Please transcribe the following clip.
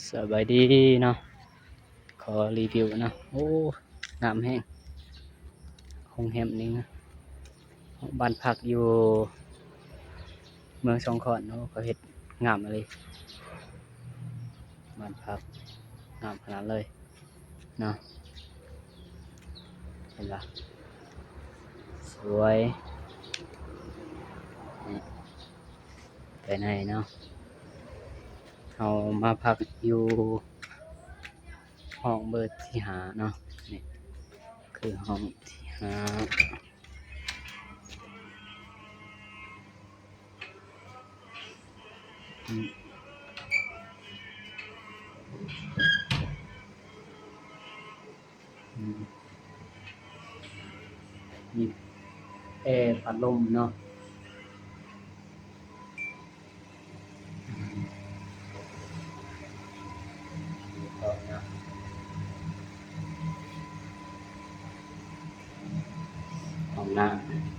ສະບາຍດີເນາະ ຂໍຣີວິວເນາະ. ໂອ້ ງາມແຮງ ໂຮງແຮມນີ້ນະ ບ້ານພັກຢູ່ເມືອງສອງຂອນເນາະ ເຂົາເຮັດງາມອີ່ຫຼີ ບ້ານພັກງາມຂະໜາດເລີຍເນາະ. ເຫັນບໍ່ ສວຍ ນີ້ ພາຍໃນເນາະ ເຮົາມາພັກຢູ່ຫ້ອງເບີທີຫ້າເນາະ. ນີ້ຄືຫ້ອງທີຫ້າ ອືມ ອືມ ມີແອ ພັດລົມເນາະ. ຫ້ອງນ້ຳ ຫ້ອງນ້ຳ